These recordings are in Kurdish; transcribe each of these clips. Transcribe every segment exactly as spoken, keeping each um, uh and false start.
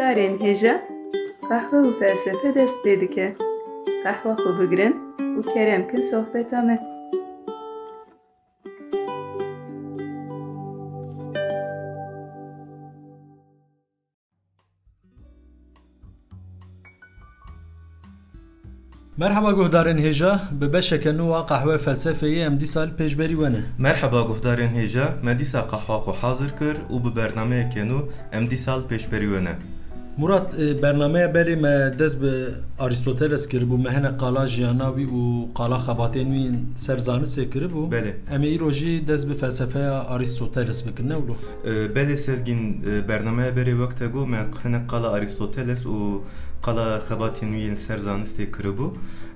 Darên hêja, qehwe û felsefe dest pê dike. Qehwa xwe bigirin û kerem kin sohbeta me. Merheba guhdarên hêja, bi beşeke nû a Qehwe Felsefeyê em dîsa li pêşberî we ne. Merheba guhdarên hêja, me dîsa qehwa xwe hazir kir û bi bernameyeke nû em dîsa li pêşberî we ne. Murat, e, bernameya berê me dest bi Aristoteles kiribû, me hinek qala jiyana wî û qala xebatên wî yên ser zanistê kiribû. Belê. Em ê îro jî dest bi felsefeya Aristoteles bikin, ne wilo? E, belê Sezgîn, e, bernameya berê wek te got, me hinek qala Aristoteles û qala xebatên wî yên ser zanistê kiribû.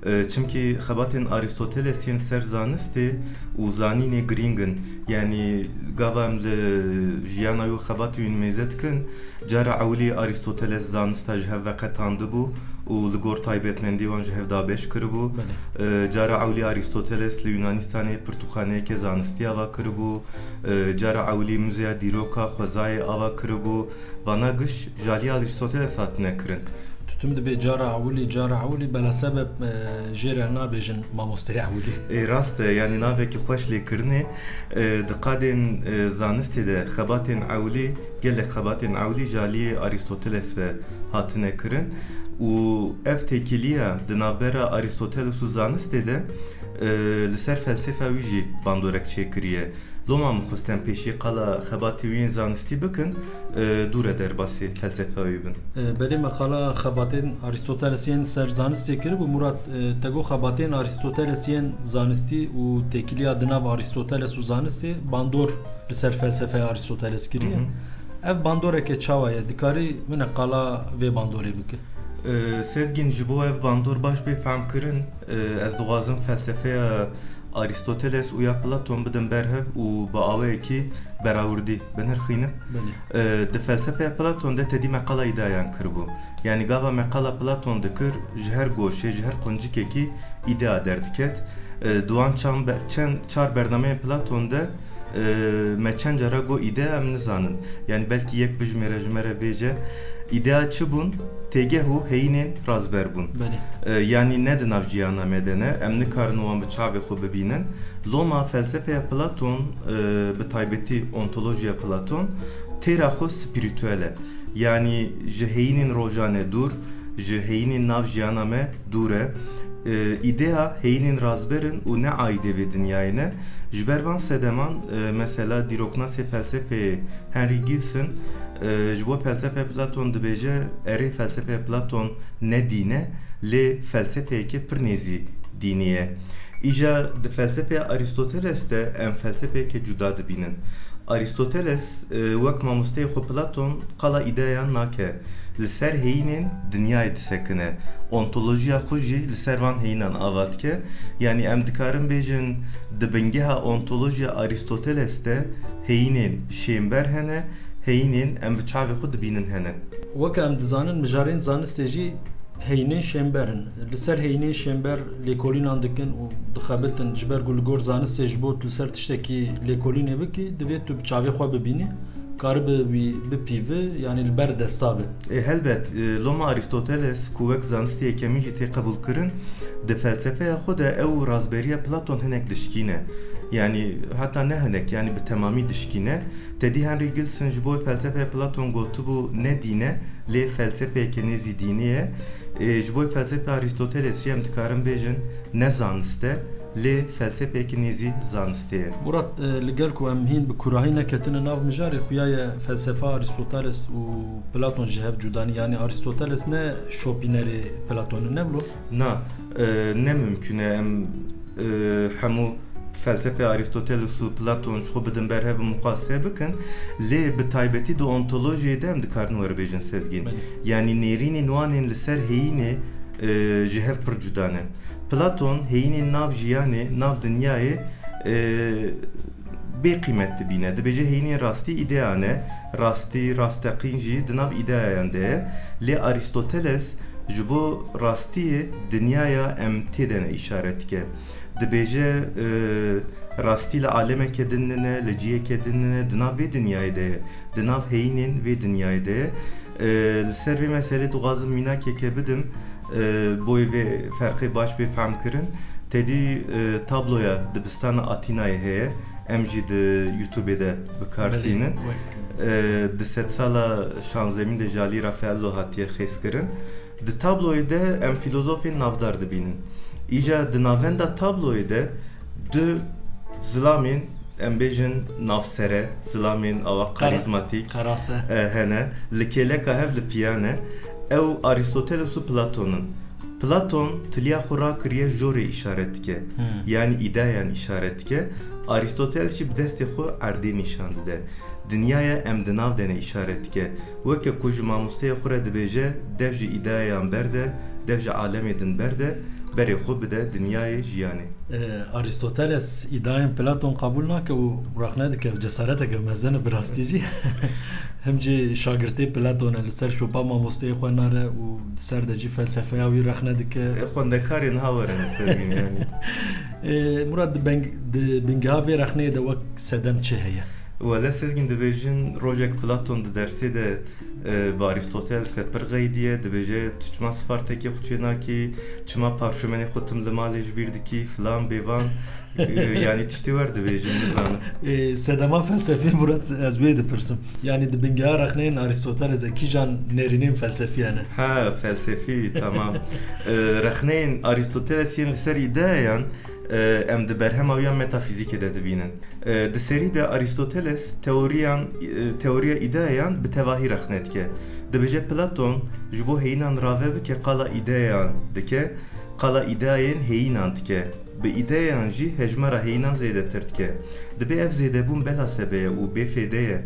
E, çimkî xebatên Aristoteles yên ser zanistê û zanînê girîng in. Yanî gava em li jiyana wî û xebatê wî mêze dikin, cara ewilî Aristoteles zanista ji hev veqetandibû û li gor taybetmendî wan ji hev dabeş kiribû. Belê. E, cara ewilî Aristoteles li Yunanistanê pirtûkxaneyeke zanistî ava kiribû. E, cara ewilî Muzeya Dîroka Xwezayê ava kiribû. Vana giş ji alî Aristoteles hatine kirin. Tutim dibe cara ewilî, cara ewilî, bela sebeb, e, jê re nabêjin mamosteyê ewilî. Ê, rast e, yanî navekî xweş lê kirinê, e, di qadên, e, zanistê de xebatên ewilî, gelek xebatên ewilî ji alî Aristoteles ve hatine kirin û ev têkiliya di navbera Aristoteles û zanistê de, e, li ser felsefa wî jî bandorek çêkiriye. Loma min xwest em pêşî qala xebatê wî yên zanistî bikin, e, dû re derbasî felsefeya wî bin. E, belê me qala xebatên Aristoteles yên ser zanistê kiribû. Murat, e, te got xebatên Aristoteles yên zanistî û têkiliya di nav Aristoteles û zanistê bandor li ser felsefeya Aristoteles kiriye. Hı hı. Ev bandoreke çawa ye? Dikarî min qala vê bandorê bike? E, Sezgîn, ji bo ev bandor baş bê fehmkirin, e, ez dixwazim felsefeya Aristoteles û ya Platon bidin ber hev û bi awayekî berawirdî binirxînim. Belê. E, di felsefeya Platon de te dî me qala îdeayan kiribû. Yanî gava me qala Platon dikir, ji her goşê, ji her quncikekî îdea derdiket. E, di wan çan be-, çend, çar bernameyên Platon de, e, me çend cara got îdea em nizanin. Yanî belkî yek bijmêre ji me re bêje. Îdea çi bûn? Têgeh û heyînên razber bûn. Belê. E, yanî ne di nav jiyana me de ne, em nikarin wan bi çavê xwe bibînin. Loma felsefeya Platon, e, bi taybetî ontolojiya Platon, têra xwe spirituel e. Yanî ji heyînên rojane dûr, ji heyînên nav jiyana me dûr e. E, îdea heyînên razber in û ne aîdê vê dinyayê ne. Ji ber van sedeman, e, mesela dîroknasê felsefeyê Henry Gilson, e, ji bo felsefeya Platon dibêje, erê, felsefeya Platon ne dîn e, lê felsefeyeke pir nêzî dînî ye. Îja di felsefeya Aristoteles de em felsefeyeke cuda dibînin. Aristoteles, e, wek mamosteyê xwe Platon qala îdeayan nake. Li ser heyînên dinyayê disekine. Ontolojiya xwe jî li ser van heyînan ava dike. Yanî em dikarin bêjin, di bingeha ontolojiya Aristoteles de heyînên şênber hene, heyînên em bi çavê xwe dibînin hene. Weke em dizanin, mijarên zanistê jî heyînên şênber in. Li ser heyînên şênber lêkolînan dikin û dixebitin, ji ber ku li gor zanistê ji bo tu li ser tiştekî lêkolînê bikî, divê tu bi çavê xwe bibînî, karibe wî bipîvi, yanî li ber desta be. E, helbet, e, loma Aristoteles, ku wek zanistê yekemîn jî tê qebûlkirin, di felsefeya xwe de ew razberiya Platon hinek dişkîne. Yanî heta ne hinek, yanî bi temamî dişkîne. Te dî Henry Gilson ji bo felsefeya Platon gotibû ne dîn e, lê felsefeyeke nêzî dînê ye. E, ji bo felsefeya Aristoteles jî em dikarin bêjin ne zanist e, lê felsefeyeke nêzî zanistê ye. Murat, e, li gel ku em hîn bi kurahî neketine nav mijarê, xuya ye felsefa Aristoteles û Platon ji hev cuda ne. Yanî Aristoteles ne şopînerê Platon e, ne wilo? Na, e, ne mimkun e em, e, hemû felsefeya Aristoteles û Platon ji xwe bidin ber hev û muqase bikin, lê bi taybetî di ontolojiyê de em dikarin were bêjin Sezgîn. Belê. Yanî nêrînên wan ên li ser heyînê, e, ji hev pir cuda ne. Platon heyînên nav jiyanê, nav dinyayê, e, bê qîmet dibîne. Dibêje heyînên rastî îdean e, rastî, rasteqîn jî di nav îdeayan de ye. Lê Aristoteles ji bo rastiyê dinyaya em tê de ne îşaret dike. Dibêje, e, rastî li alemeke din nine, li ciheke din nine, di nav vê dinyayê de ye, di nav heyînên vê dinyayê de ye. E, li ser vê meselê dixwazim mînakeke bidim, e, bo vê ferqê baş bê fehm kirin. Tedî, e, tabloya dibistana Atînayê heye, em jî di YouTubeê de bi kar Belê, tînin. wek- E, di sedsala şanzemîn de ji alî Raffaello hatiye xêzkirin. Di tabloyê de em fîlozofên navdar dibînin. Îca di navenda tabloyê de du zilamên, em bêjin, navsere, zilamên awa Kara- karîzmatîk, Karase. e, hene. Li kêleka hev li piya ne. Ew Arîstoteles û Platon in. Platon tiliya xwe rakiriye jorê îşaret dike. Hmm. Yanî îdeayan îşaret dike. Arîstoteles jî bi destê xwe erdê nîşan dide. Dinyaya em di nav de ne îşaret dike. Weke ku ji mamosteyê xwe re dibêje, dev ji îdeayan berde, dev ji alemê din berde, berê xwe bide dinyayê jiyanê. E, Arîstoteles îdeayên Platon qebûl nake û rexne dike, ev cesareteke mezin e bi rastî jî. Him jî şagirtê Platon e, li ser şopa mamosteyê xwe nare û di ser de jî felsefeya wî rexne dike. E, xwendekarê niha were ne ser wî, yanî. E, Murat, di beng-, di bingeha vê rexneyê de wek sedem çi heye? Wele Sezgîn, dibêjin rojek Platon di dersê de, e, bi Arîstoteles re pir qeydiye, dibêje, tu çima Spartekê xwe çênakî, çima parşomenê xwe tim li malê ji bîr dikî, filan bêvan. E, yanî tiştê wer dibêjin, nizanim. E, sedema felsefî, Murat, ez wê dipirsim. Yanî di bingeha rexneyên Arîstoteles de kîjan nêrînên felsefî hene? Ha, felsefî, tamam. E, rexneyên Arîstoteles yên li ser îdeayan, e, em di berhema wî ya metafîzîkê de dibînin. E, di serî de Arîstoteles teoriyan, e, teoriya îdeayan bi tevahî rexne dike. Dibêje Platon ji bo heyînan rave bike qala îdeayan dike, qala îdeayên heyînan dike. Bi îdeayan jî hejmara heyînan zêdetir dike. Dibê ev zêdebûn bela sebe ye û bêfêde ye.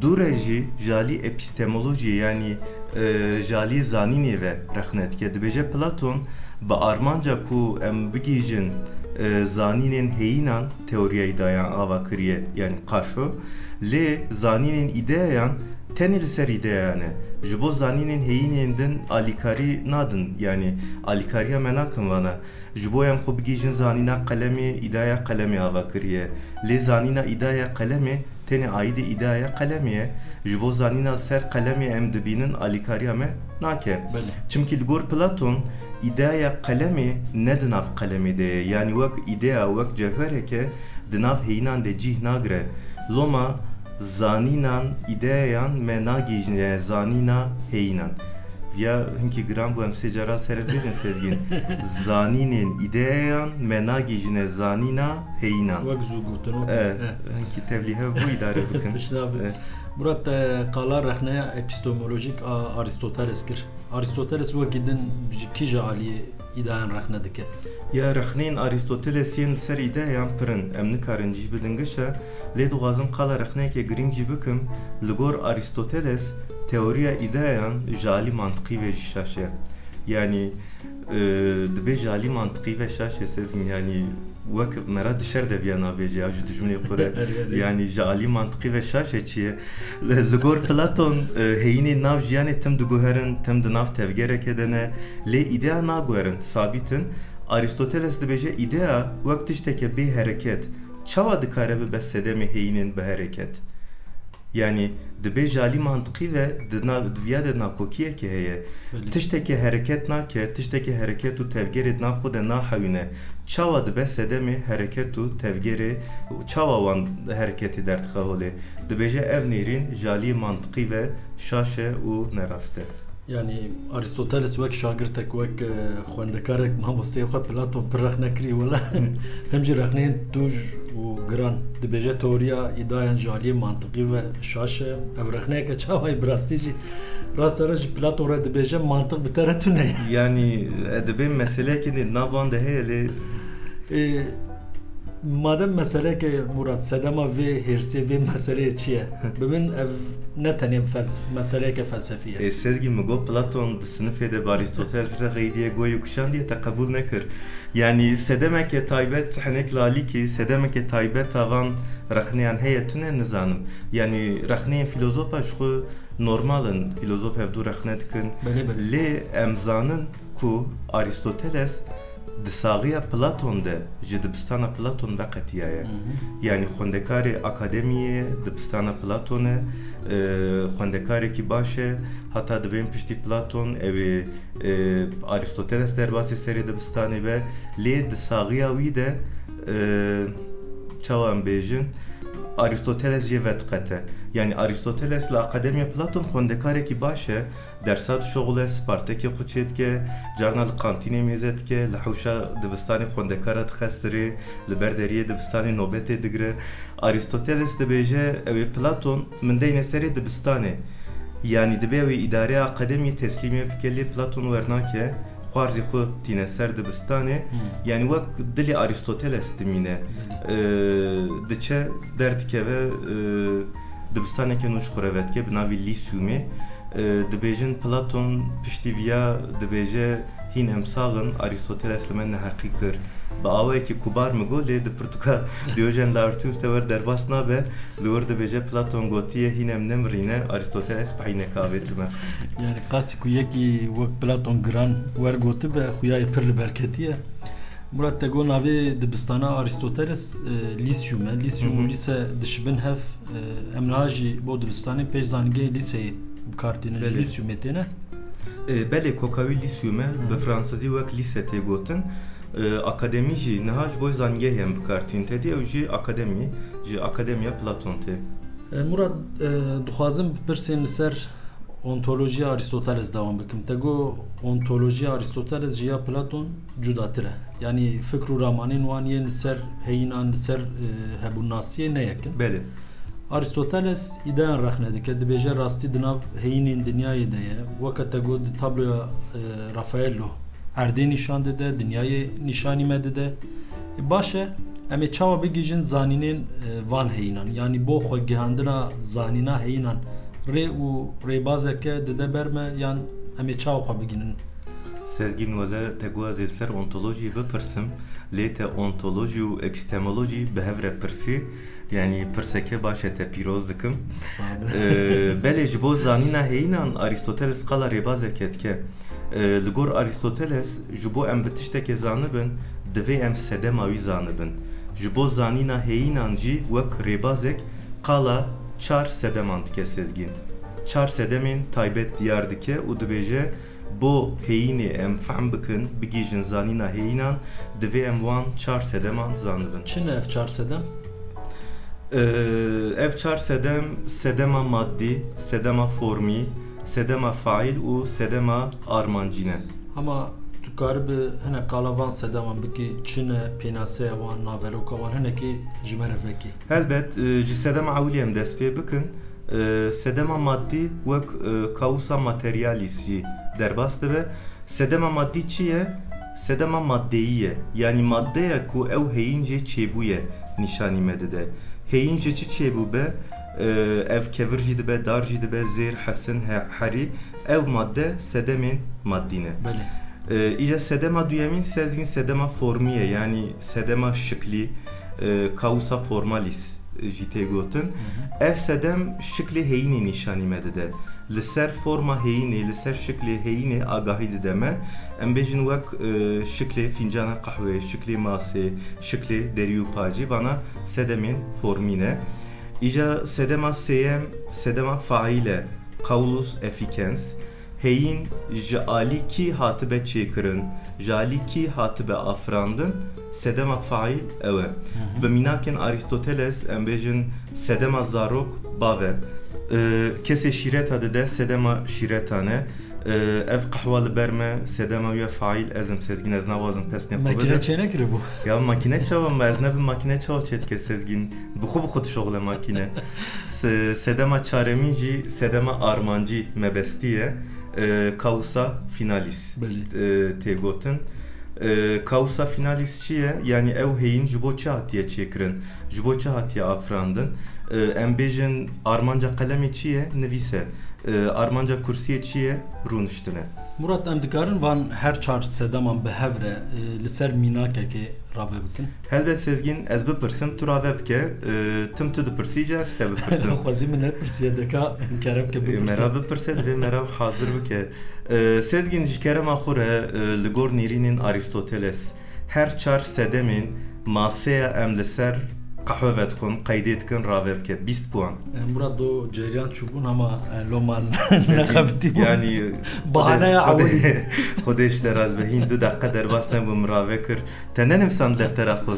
Dû re jî ji alî epistemolojiyê, yanî, e, ji alî zanînê ve rexne dike. Dibêje Platon, bi armanca ku em bigihîjin, e, zanînên heyînan, teoriya îdeayan ava kiriye, yanî qaşo, lê zanînên îdeayan tenê li ser îdeayan e. Ji bo zanînên heyînên din alîkarî nadin, yanî alîkariya me nakin vana. Ji bo em xwe bigihîjin zanîna qelemê, îdeaya qelemê ava kiriye. Lê zanîna îdeaya qelemê tenê aîdê îdeaya qelemê ye. Ji bo zanîna li ser qelemê em dibînin alîkariya me nake. Belê. Çimkî li gor Platon îdeaya qelemê ne di nav qelemê de ye. Yanî wek îdea, wek cewhereke di nav heyînan de cîh nagire. Loma zanînan îdeayan me nagihîjine zanîna heyînan. Viya hinkî giran bû, em sê cara ser bibêjin, Sezgîn. Zanînên îdeayan me nagihîjine zanîna heyînan. Wek zû gotin, wek. E, Eh. hinkî tevlî hev bû, îdare bikin. Tişt nabe. Eh. Murat, e, qala rexneya epistemolojik a Arîstoteles kir. Arîstoteles wekî din ji kîja aliyê îdeayan rexne dike? Ya rexneyên Arîstoteles yên li ser îdeayan pir in. Em nikarin cîh bidin gişa, lê dixwazim qala rexneyeke girîng jî bikim. Li gor Arîstoteles, teoriya îdeayan ji alî mantiqî ve jî şaş e. Yanî, e, dibê ji alî mantiqî ve şaş e, Sezgîn, yanî wek me re dişer de viya navêje ya ji dijminê xwe re. Erê, erê. Yanî ji alî mantiqî ve şaş e çi ye? Li, li gor Platon, e, heyînên nav jiyanê tim diguherin, tim di nav tevgereke de ne, lê îdea naguherin, sabît in. Arîstoteles dibêje, îdea wek tişteke bê hereket çawa dikare bibe sedemê heyînên bi hereket? Yanî, dibê ji alî mantiqî ve di nav, di viya de nakokiyekê heye. Belê. Tiştekê hereket nake, tiştekê hereket û tevgerê di nav xwe de nahewîne. Çawa dibe sedemê hereket û tevgerê, çawa wan hereketê derdixe holê? Dibêje ev nêrîn ji alî mantiqî ve şaş e û nerast e. Yanî Arîstoteles wek şagirtek, wek, e, xwendekarek mamosteyê xwe Platon pir rexne kirî wele. Hem jî rexneyên tûj û giran. Dibêje teoriya îdayan ji aliyê mantiqî ve şaş e. Ev rexneyeke çawa ye bi rastî jî? Rastera ji Platon re dibêje mantiq bi te re tune ye. Yanî, e, dibê meseleyekê di nav wan de heye lê. E, Madem meseleyeke, Murat, sedema vê hêrsê, vê meseleyê çi ye? Bi min ev ne tenê fels-, meseleyeke felsefî ye. Ê, Sezgî, min got Platon di sinifê de bi Arîstoteles re qeydiye, goyê kuşandiye, te qebûl nekir. Yanî sedemeke taybet hinek lalîkî, sedemeke taybet a van rexneyan heye tune, nizanim. Yanî rexneyên fîlozofa ji xwe normal in, fîlozof hevdû rexne dikin. Belê, belê. Lê em zanin ku Arîstoteles di saxiya Platon de ji dibistana Platon veqetiyaye. Hı hı. Yanî xwendekarê akademiyê ye, dibistana Platon e, e, xwendekarekî baş e. Heta dibên piştî Platon, ew ê, e, Aristoteles derbasî serê dibistanê be. Lê di saxiya wî de, e, çawa em bêjin, Aristoteles jê vediqete. Yanî Aristoteles li Akademiya Platon xwendekarekî baş e. Dersa dişoxile, Spartekê xwe çêdike, carna li qantînê mêze dike, li hewşa dibistanê xwendekara dixe sirê, li ber deriyê dibistanê nobetê digire. Aristoteles dibêje, ew ê Platon min deyne serê dibistanê. Yanî dibe ew ê îdareya akademiyê teslîmê bike, lê Platon wernake, xwarzî xwe tîne ser dibistanê. Hmm. Yanî wek dilê Aristoteles dimîne. Belê. Ee, diçe, derdikeve, ee, dibistaneke nû ji xwe re vedike bi navê Lîsyumê. Ee, dibêjin Platon piştî viya dibêje, hîn em sax in, Aristoteles li me neheqî kir. Bi awayekî kubar min got, lê di pirtûka Diyojen Laertius de wer derbas nabe, li wir dibêje Platon gotiye, hîn em nemirîne, Aristoteles bi hîneka avêt li me. Yani qasî ku yekî wek Platon giran wer gotibe, xuya yê pir li ber ketiye. Murat, te got navê dibistana Aristoteles, e, Lîsyum e. Lîsyum Hı hı. û lîse dişibin hev, e, em niha jî bo dibistanê pêş zanîngehê lîseyê bi kar tînin. Ji Belê. Lîsyumê têne? E, belê, koka wî Lîsyum e. Hı. Bi fransizî wek lîse tê gotin. E, akademî jî niha ji bo zanîngehê em bi kar tînin. Tedî ew jî akademî, ji Akademiya Platon tê. E, Murat, e, dixwazim bi pirsên li ser ontolojiya Aristoteles dewam bikim. Te got ontolojiya Aristoteles ji ya Platon cudatir e. Yanî fikr û ramanên wan yên li ser heyînan, li ser, e, hebûnnasiyê ne yek in. Belê. Aristoteles îdeyan rexne dike, dibêje rastî di nav heyînên dinyayê de ye. Weke te got di tabloya, e, Raffaello erdê nîşan dide, dinyayê nîşanî me dide. E, baş e, em ê çawa bigihîjin zanînên, e, van heyînan? Yanî bo xwe gihandina zanîna heyînan rê û rêbazeke dide ber me, yan em ê çawa xwe bigihînin? Sezgîn, wele te got ez ê li ser ontolojiyê bipirsim, lê te ontolojî û epistemolojî bi hev re pirsî. Yanî pirseke baş e, te pîroz dikim. Sağ ol. Ee, belê ji bo zanîna heyînan Aristoteles qala rêbazeke dike. Ee, li gor Aristoteles ji bo em bi tiştekê zanibin, divê em sedema wî zanibin. Ji bo zanîna heyînan jî wek rêbazek qala çar sedeman dike Sezgîn. Çar sedemên taybet diyar dike û dibêje, bo heyînê em fehm bikin, bigihîjin zanîna heyînan, divê em wan çar sedeman zanibin. Çi ne ev çar sedem? Ee, ev çar sedem, sedema maddî, sedema formî, sedema faîl û sedema armancî ne. Hema tu karibi hinek qala van sedeman bikî, çi ne, pênaseya wan, naveroka wan, hinekî ji me re vekî. Helbet, e, ji sedema ewilî em dest pê bikin. E, sedema maddî wek, e, causa materialis jî derbas dibe. Sedema maddî çi ye? Sedema maddeyî ye. Yanî maddeya ku ew heyîn jê çêbûye nîşanî me dide. Heyîn ji çi çêbûbe? E, ev kevir jî dibe, dar jî dibe, zêr, hesin, he-, herî. Ev madde sedemên maddî ne. Belê. E, îca sedema duyemîn Sezgîn sedema formî ye, yanî sedema şiklî, e, causa formalis jî tê gotin. Hı hı. Ev sedem şiklê heyînê nîşanî me dide. Li ser forma heyînê, li ser şiklê heyînê agahî dide me. Em bêjin wek, e, şiklê fîncana qehweyê, şiklê masê, şiklê derî û pacî, vana sedemên formî ne. Îca sedema sêyem, sedema faîl e, caulus efficens. Heyîn ji alî kî hatibe çêkirin, ji alî kî hatibe afirandin, sedema faîl ew e. Hı hı. Bi mînakên Aristoteles, em bêjin sedema zarok bav e. Ee, kesê şîreta dide, sedema şîretan e. Ee, ev qehwa li ber me, sedema wî ya faîl ez im Sezgîn, ez nawazim pesnê xwe Makîne bidim. Çênekiribû. Ya makîne çawa me, ez nebim makîne çawa çêdike Sezgîn? Bi xwe bi xwe dişoxile makîne. Se-, sedema çaremîn jî sedema armancî mebestî ye. E, causa finalis, Belê. e, tê gotin. E, causa finalis çi ye? Yanî ew heyîn ji bo çi hatiye çêkirin? Ji bo çi hatiye afirandin? E, em bêjin armanca qelemê çi ye? Nivîs e. E, armanca kursiyê çi ye? Rûniştin e. Murat, em dikarin van her çar sedeman bi hev re, e, li ser mînakekê rave bikin? Helbet Sezgîn, ez bipirsim, tu rave bike. E, tim tu dipirsî, îca ez ji te bipirsim. Xwezî min nepirsiye, deka em kerem ke Ê, bipirse. Mera bipirse, divê mera hazir bike. E, Sezgîn, ji kerema xwe re, e, li gor nêrînên Aristoteles, her çar sedemên maseya em li ser Qehwe vedixwin, qeydê dikin, rave bike. Bîst puan. E, Murat, do ceriyan çûbûn ama, e, loma ez nexebitî bû. Yani, Bahaneya Xwedê, ewilî. Xwedê ji te razî be, hîn du deqe derbas nebû, min rave kir. Te nenivîsand deftera xwe.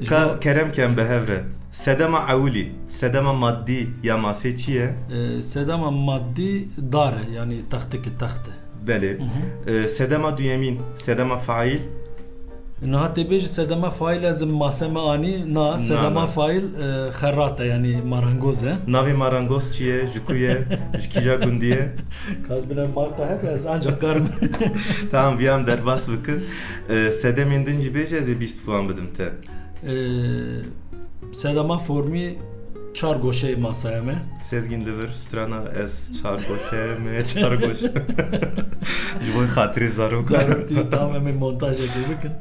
Ka kerem ken bi hev re. Sedema ewilî, sedema maddî ya masê çi ye? E, sedema maddî dar e, yani textiki texte. Belê. E, sedema duyemîn, sedema faîl. Niha tê bêjî sedema faîl ez mase me anî, na, sedema faîl, e, xerrat e, yani marangoz e. Navê marangoz çi ye, ji ku ye, ji kîja gundî ye? Kaz bile marka hebe ez ancak karim. Tamam, viyam derbas bikin. E, sedemên din jî bêje, ez ê bîst puan bidim te. E, sedema formî çar goşeyê masaya me. Sezgîn, li vir strana ez çar goşe me, çar goşe. Ji bo xatirê zarokan. Zaroktî, tamam, em ê montajekê bikin.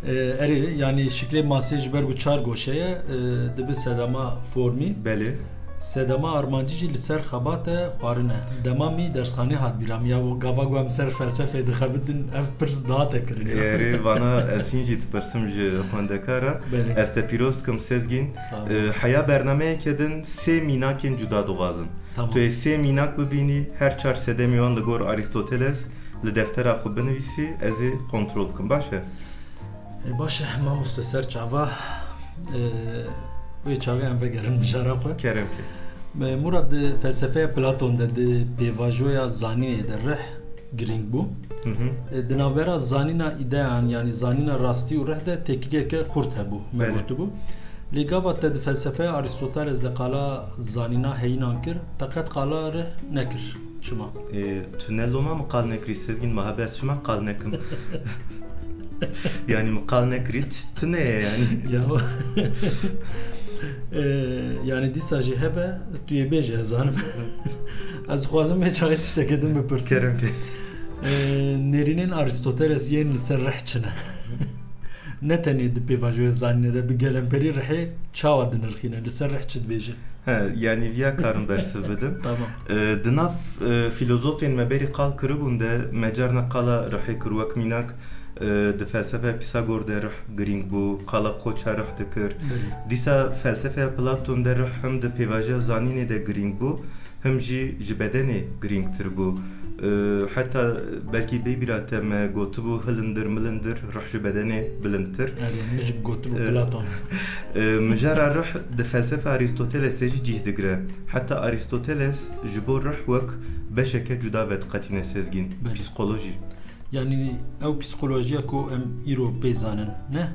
E, erê, yani şiklê masê ji ber ku çar goşe ye, e, dibe sedema formî. Belê. Sedema armancî jî li ser xebat e, xwarin e. Dema min dersxanê hat bîra min, ya gava ku em ser felsefeyê dixebitin, ev pirs dihate kirin ya. Erê, vana ez hîn jî dipirsim ji xwendekara. Belê. Ez te pîroz dikim, Sezgîn. Sağ ol. E, heya bernameyeke din sê mînakên cuda dixwazim. Tamam. Tu yê sê mînak bibînî, her çar sedemê wan li gor Aristoteles li deftera xwe binivîsî, ez ê kontrol bikim. Baş e? E, baş e, mamoste, ser çava, e, wê çaxê em vegerin mijara xwe. Kerem ke. E, Murat, di felsefeya Platon de, di pêvajoya zanînê de rih girîng bû. Hı hı. E, di navbera zanîna îdeyan, yanî zanîna rastî û rih de têkiliyeke xurt hebû, me Belê. gotibû. Lê gava te di felsefeya Aristoteles de qala zanîna heyînan kir, te qet qala rih nekir. Çima? E, tu ne loma min qal nekirî, Sezgîn, ma hebe ez çima qal nekim? Yani min qal nekirî, tu, tu ne ye yani? Ya. E, yani dîsa jî hebe, tu yê bêje, ez zanim. Ez dixwazim vê çaxê tiştekê din bipirsim. Kerem ke. E, nêrînên Aristoteles yên li ser rih çi ne? Ne tenê di pêvajoya zanînê de, bi gelemperî rihê çawa dinirxîne? Li ser rih çi dibêje? He, yanî viya karim bersiv bidim. Tamam. E, di nav, e, filozofên me berî qal kiribûn de, me carna qala rihê kir wek mînak, e, di felsefeya Pisagor de rih girîng bû, qala koça rih dikir. Belê. Dîsa felsefeya Platon de rih him di pêvajoya zanînê de girîng bû, him jî ji bedenê girîngtir bû. E, heta belkî bê bîra te me gotibû, hilindir, milindir, rih ji bedenê bilindtir. Erê, min jî gotibû E, Platon. E, mijara rih di felsefa Aristoteles de jî cih digire. Heta Aristoteles ji bo rih wek beşeke cuda vediqetîne, Sezgîn. Belê. Psîkolojî. Yanî ew psîkolojiya ku em îro pê zanin, ne?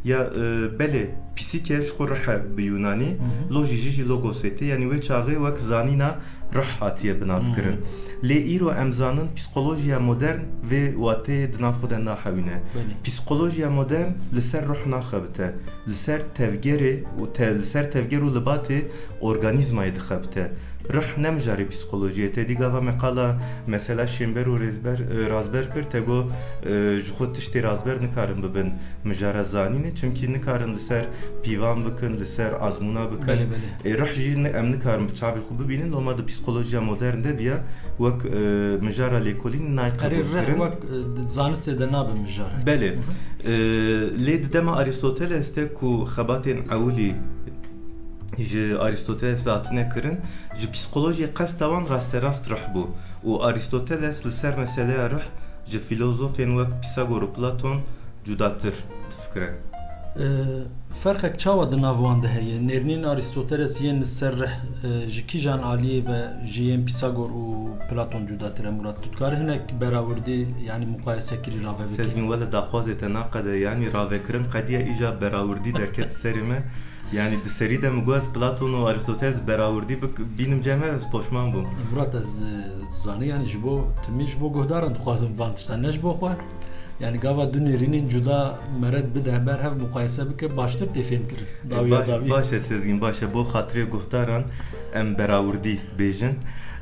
Ya, e, belê, psîke ji xwe rih e bi yûnanî, Hı hı. lojî jî jî logosê tê, yanî wê çaxê wek zanîna rih hatiye bi nav Hı. kirin. Lê îro em zanin psîkolojiya modern vê wateyê di nav xwe de nahewîne. Belê. Psîkolojiya modern li ser rih naxebite, li ser tevgerê û te-, li ser tevger û libatê organîzmayê dixebite. Rih ne mijarê psîkolojiyê ye. Te dî gava me qala mesela Şênber û Rêzber, e, Razber kir, te got, e, ji xwe tiştê razber nikarin bibin mijara zanînê, çimkî nikarin li ser pîvan bikin, li ser azmûna bikin. Belê, belê. E, rih jî ne, em nikarin bi çavê xwe bibînin, loma di psîkolojiya modern de viya wek, e, mijara lêkolînê nayê Erê qebûl rih kirin. wek, e, di zanistê de nabe mijare. Belê. Hı hı. E, lê di dema Aristoteles de ku xebatên ewilî ji Aristoteles ve hatine kirin, ji psîkolojiyê qesta wan rasterast rih bû û Aristoteles li ser meseleya rih ji filozofên wek Pisagor û Platon cudatir difikire. E, ferqek çawa di nav wan de heye? Nêrînên Aristoteles yên li ser rih, e, ji kîjan aliyê ve ji yên Pisagor û Platon cudatir e, Murat? Tu dikarî hinek berawurdî, yanî muqayesekirî rave bikî? Sezgîn, wele daxwazê te naqede, yanî ravekirin qediya îja berawurdî derket serê me. Yanî di serî de min got ez Platon û Aristoteles berawurdî bik-, bînim cem hev, ez poşman bûm. Murat, ez, e, zanî, yanî ji bo timî, ji bo guhdaran dixwazim van tiştan, ne ji bo xwe. Yanî gava du nêrînên cuda meret bide ber hev muqayese bike, baştir tê fêhm kirin. E, Dawiya baş, dawî. Baş e Sezgîn, baş e. Bo xatirê guhdaran em berawurdî bêjin.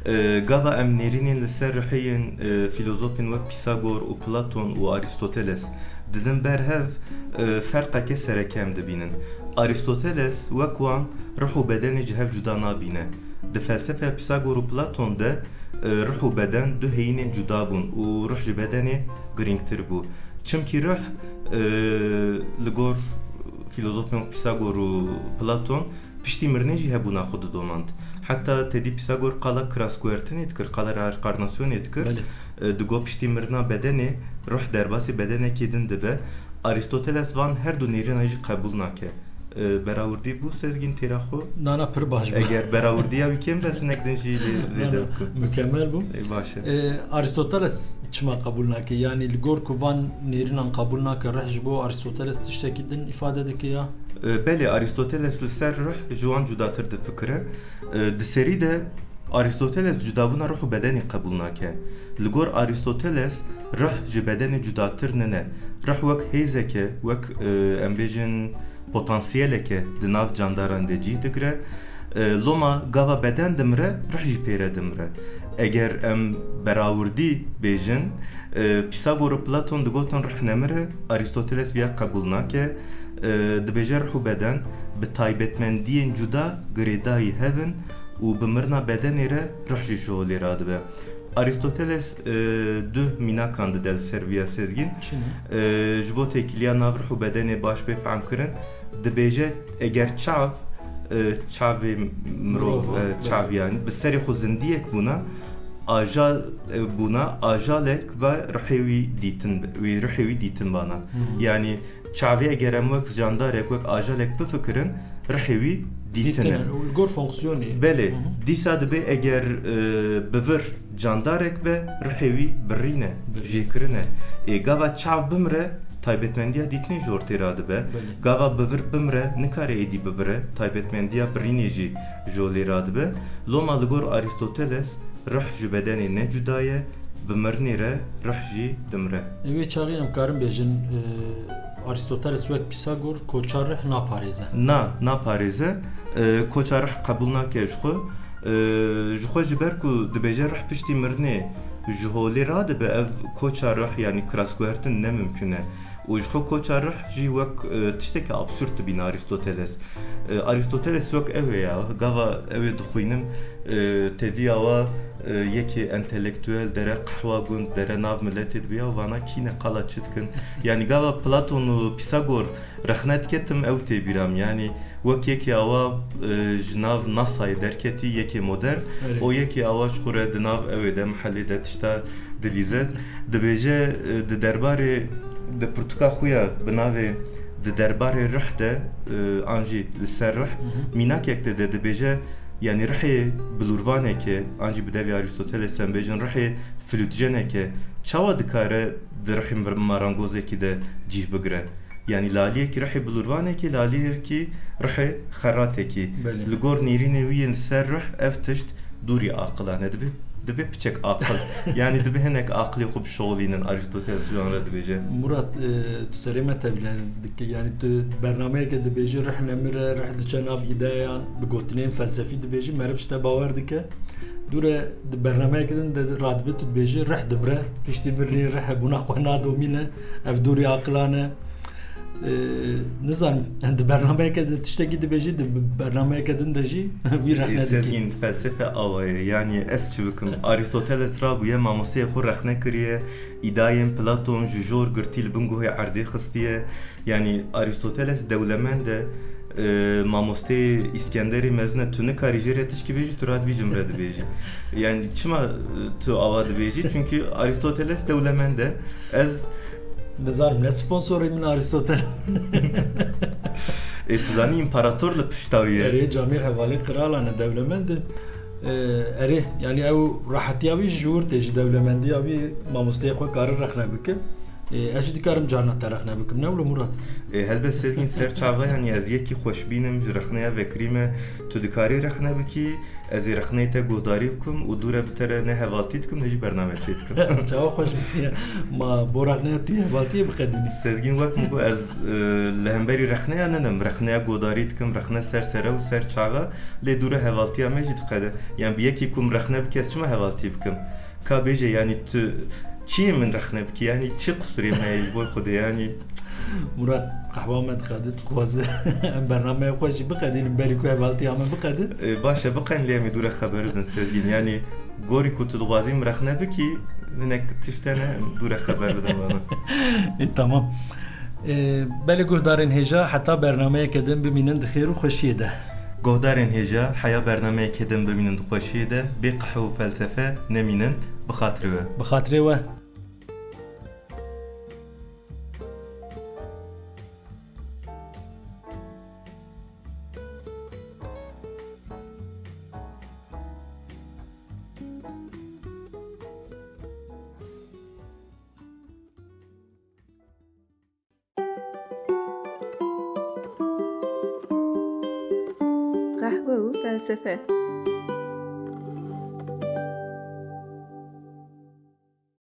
E, gava em nêrînên li ser rihê yên, e, filozofên wek Pisagor û Platon û Aristoteles didin ber hev, e, ferqeke sereke em dibînin. Aristoteles wek wan rih û bedenê ji hev cuda nabîne. Di felsefeya Pisagor û Platon de, e, rih û beden du heyînên cuda bûn û rih ji bedenê girîngtir bû. Çimkî rih, e, li gor Fîlozofên Pîsagor û Platon piştî mirinê jî hebûna xwe didomand. Heta tedî Pîsagor qala kirasguhertinê dikir, qala reenkarnasyonê dikir. Belê. E, digot piştî mirina bedenê, ruh derbasî bedenekî din dibe. Arîstoteles van her du nêrîna jî qebûl nake. E, berawurdî bû Sezgîn têra xwe? Nana, pir baş bû. Eger berawurdiya wî kêm be, hinek din jî lê zêde bikim. Mükemmel bû. E, baş e. E, Arîstoteles çima qebûl nake? Yanî li gor ku van nêrînan qebûl nake, rih ji bo Arîstoteles tiştekî din îfade dike ya? E, belê, Arîstoteles li ser rih ji wan cudatir difikire. E, di serî de Arîstoteles cudabûna rih û bedenê qebûl nake. Li gor Arîstoteles rih ji bedenê cudatir nine. Rih wek hêzeke, wek, e, em bêjin, potansiyeleke di nav candaran de cih digire. E, loma gava beden dimire, rih jî pê re dimire. Eger em berawurdî bêjin, e, Pîsagor û Platon digotin rih nemire, Arîstoteles viya qebûl nake. E, dibêje rih û beden bi taybetmendiyên cuda girêdayî hev in û bi mirina bedenê re rih jî ji holê radibe. Arîstoteles, e, du mînakan dide li ser viya Sezgîn. Çi ne? E, ji bo têkiliya nav rih û bedenê baş bê fehmkirin, dibêje eger çav, e, çavê mirov, mirov, e, çav, yanî bi serê xwe zindiyek bûna, ajal, e, bûna, ajalek ve rihê wî dîtin, wî rihê wî dîtin bana. Hmm. Yanî çavê eger em wek candarek, wek ajalek bifikirin, rihê wî dîtine. Dîtine, û li gor fonksiyonê. Belê, Hı hı. dîsa dibê eger, e, bi vir candarek be, rihê wî birîne, Birîne. jêkirine. Ê, gava çav bimre, taybetmendiya dîtinê ji ortê radibe. Belê. Gava bi vir bimre, nikare êdî bibire, taybetmendiya birînê jî ji holê radibe. Loma li gor Arîstoteles, rih ji bedenê ne cuda ye, bi mirinê re rih jî dimire. Ê, wê çaxê em karin bêjin, e, Arîstoteles wek Pîsagor koça rih naparêze. Na, naparêze. E, koça rih qebûl nake ji xwe. E, ji xwe ji ber ku dibêje rih piştî mirinê ji holê radibe, ev koça rih, yanî kirasguhertin ne mimkun e. Û ji xwe koça rih jî wek, e, tiştekî absûrd dibîne Arîstoteles. E, Arîstoteles wek ew ê ya, gava ew ê dixwînim, e, tediya wa, e, yekê entelektuel dere qehwa gund, dere nav miletê dibe ya, vana kî ne, qala çi dikin? Yanî gava Platon û Pîsagor rexne diketim, ew tê bîra min. Yanî wek yekê awa, e, ji nav NASAyê derketî, yekê modern, Erê. û yekê awa ji xwe re di nav ew ê de, mehelê de tişta dilîze. Dibêje, e, di derbarê, di pirtûka xwe ya bi navê Di Derbarê Rih de, e, an jî Li Ser Rih, Hı hı. mînakek de de dibêje, yanî rihê bilûrvaneke, an jî bi devê Arîstoteles em bêjin, rihê flûtjeneke çawa dikare di rihê mir-, marangozekî de cih bigire? Yanî li aliyekî rihê bilûrvanekî, li aliyekî rihê xeratekî. Belê. Li gor nêrînê wî yên ser rih ev tişt dûrî aqilan e. Dibe, dibe piçek aqil. Yanî dibe hinek aqilê xwe bişixulînin, Arîstoteles ji wan re dibêje. Murat, e, tu serê me tevlihev dike. Yanî tu bernameyeke dibêjî, rih nemire, rih diçe nav îdeyan, bi gotinên felsefî dibêjî, meriv ji te bawer dike. Dûre di bernameyeke din de radibe tu dibêjî, rih dimire, piştî mirinê rih hebûna xwe nadomîne. Ev dûrî aqilan e. Ee, nizanim, di bernameyeke de tiştekî dibêjî, di bernameyeke din de jî wî rexne dikî. Sezgîn, felsefe awa ye, yanî ez çi bikim? Arîstoteles rabûye, mamosteyê xwe rexne kiriye, îdayên Platon ji jor girtî li bin guhê erdê xistiye. Yanî Arîstoteles dewlemend e, e, mamosteyê Îskenderê mezin e, tu nikarî jê re tişkî bêjî, tu radibî ji min re dibêjî. Yanî çima, e, tu awa dibêjî? Çünkü Arîstoteles dewlemend e. Ez Nizanim, ne sponsorê min Arîstoteles. Ê, tu zanî împarator li pişta wî ye. Erê, camêr hevalê qiralan e, dewlemend e. Ee, erê, yanî ew rahetiya wî ji wir tê, ji dewlemendiya wî mamosteyê xwe kare rexne bike. Ee, ez jî dikarim carna te rexne bikim, ne wilo Murat? Ê, helbet Sezgîn, ser çava, yanî ez yekî xweşbîn im, ji rexneya vekirî me, tu dikarî rexne bikî, ez ê rexneyê te guhdarî bikim û dûre bi te re ne hevaltî dikim, ne jî bername çê dikim. Çawa xweş bûye. Ma bo rexneya tu yê hevaltiyê biqedînî. Sezgîn, wek min got, ez, e, li hemberî rexneya ninim, rexneya guhdarî dikim, rexne ser sere û ser çava, lê dûre hevaltiya me jî diqede. Yan bi yekî ku min rexne bike, ez çima hevaltî bikim? Ka bêje, yanî tu çiyê min rexne bikî, yanî çi qusirê me ye ji bo Xwedê, yanî? Murat, qehwa me diqedi, tu dixwaze em bernameya xwe jî biqedînin, berî ku hevaltiya me biqedi. E, baş e, biqen, lê em ê dûre xeber bidin, Sezgîn. Yanî gorî ku tu dixwazî min rexne bikî, hinek tişt hene, em dûre xeber bidin bana. E, tamam. Ee, belê guhdarên hêja, heta bernameyeke din bimînin di xêr û xweşiyê de. Guhdarên hêja, heya bernameyeke din bimînin di xweşiyê de, bê qehwe û felsefe nemînin, bi xatirê we. Bi xatirê we. Qehwe û felsefe.